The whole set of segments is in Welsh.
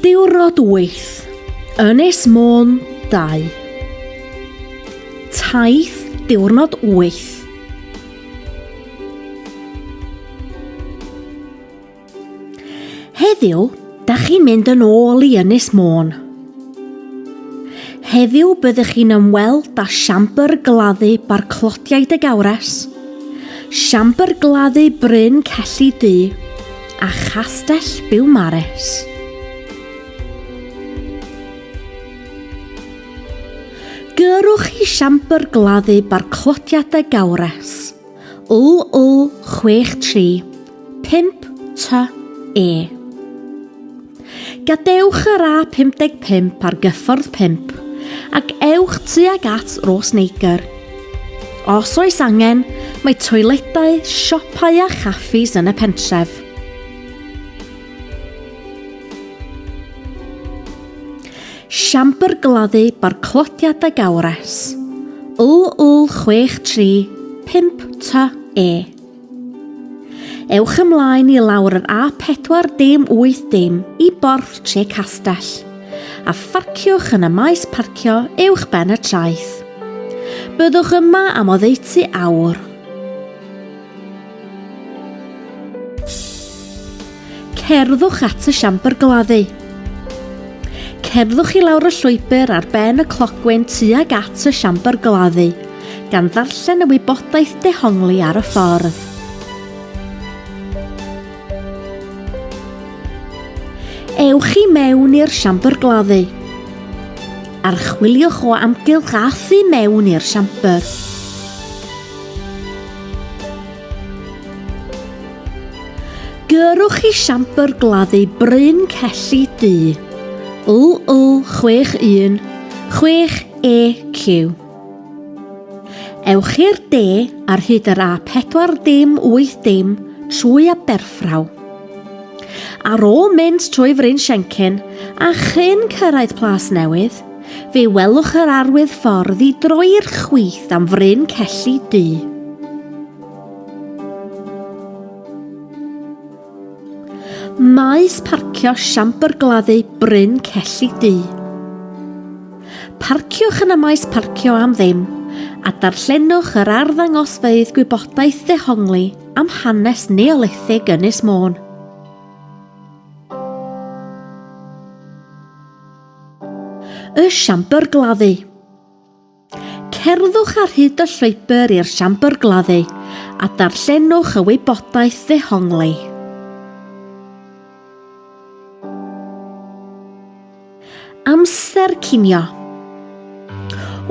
Diwrnod 8, Ynys Môn 2. Taith diwrnod 8. Heddiw, da chi'n mynd yn ôl i Ynys Môn. Heddiw byddwch chi'n ymweld â siambr gladdu Barclodiaid y Gawres, siambr gladdu Bryn Celli Du a Chastell Biwmares. Gyrrwch i siambr gladdu Barclodiad y Gawres. LL 63 5 T E. Gadewch yr A55 ar gyffordd 5 ac ewch tuag at Rhosneigr. Os oes angen, mae toiledau, siopau a chaffis yn y pentref. Siambr gladdu Barclodiad y Gawres, LL 63 5 TE. Ewch ymlaen i lawr yr A4 dim 8 dim i Borth Tre Castell a pharciwch yn y maes parcio uwch ben y traeth. Byddwch yma am oddeutu awr. Cerddwch at y siambr gladdu. Cerddwch i lawr y llwybr ar ben y clogwyn tuag at y siambr gladdu, gan ddarllen y wybodaeth dehongli ar y ffordd. Ewch i mewn i'r siambr gladdu. Archwiliwch o amgylch a thu mewn i'r siambr. Gyrrwch i siambr gladdu Bryn Celli Du, LL 61 6 EQ. Ewch i'r de ar hyd yr A4 dim 8 dim trwy Aberffraw. Ar ôl mynd trwy Fryn Siencyn a chyn cyrraedd Plas Newydd, fe welwch yr arwydd ffordd i droi i'r chwith am Fryn Celli Du. Maes parcio Siambr Gladdu Bryn Celli Du. Parciwch yn y maes parcio am ddim a darllenwch yr arddangosfeydd gwybodaeth ddehongli am hanes Neolithig Ynys Môn. Y Siambr Gladdu. Cerddwch ar hyd y llwybr i'r siambr gladdu a darllenwch y wybodaeth ddehongli. Amser cinio.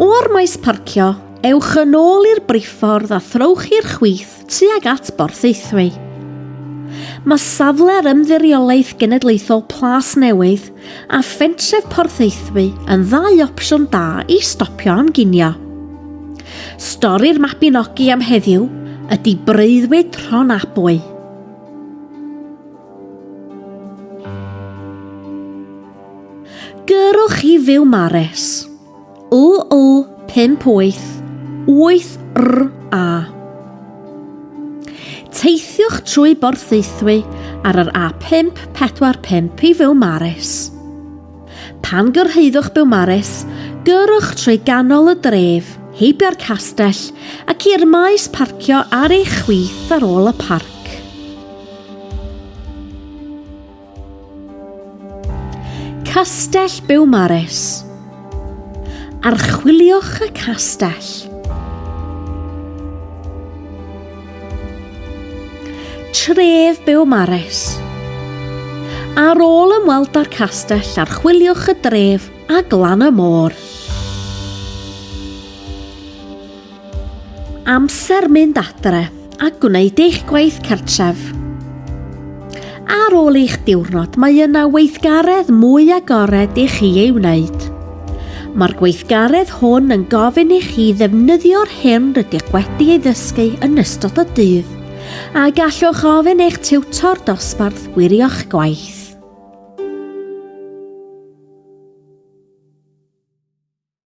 O'r maes parcio, ewch yn ôl i'r briffordd a throwch i'r chwith tuag at Borthaethwy. Mae safle'r Ymddiriolaeth Genedlaethol Plas Newydd a phentref Porthaethwy yn ddau opsiwn da i stopio am ginio. Stori'r Mabinogi am heddiw ydy Breuddwyd Rhonabwy. Gyrrwch i Fiwmares. LL 58 8 RA. Teithiwch trwy Borthaethwy ar yr A545 i Fiwmares. Pan gyrhaeddwch Biwmares, gyrrwch trwy ganol y dref, heibio'r castell ac i'r maes parcio ar eich chwith ar ôl y parc. Castell Biwmares. Archwiliwch y castell. Tref Biwmares. Ar ôl ymweld â'r castell, archwiliwch y dref a glan y môr. Amser mynd adre a gwneud eich gwaith cartref. Ar ôl eich diwrnod, mae yna weithgaredd mwy agored i chi ei wneud. Mae'r gweithgaredd hwn yn gofyn i chi ddefnyddio'r hyn rydych wedi ei ddysgu yn ystod y dydd, a gallwch ofyn eich tiwtor dosbarth wirio'ch gwaith.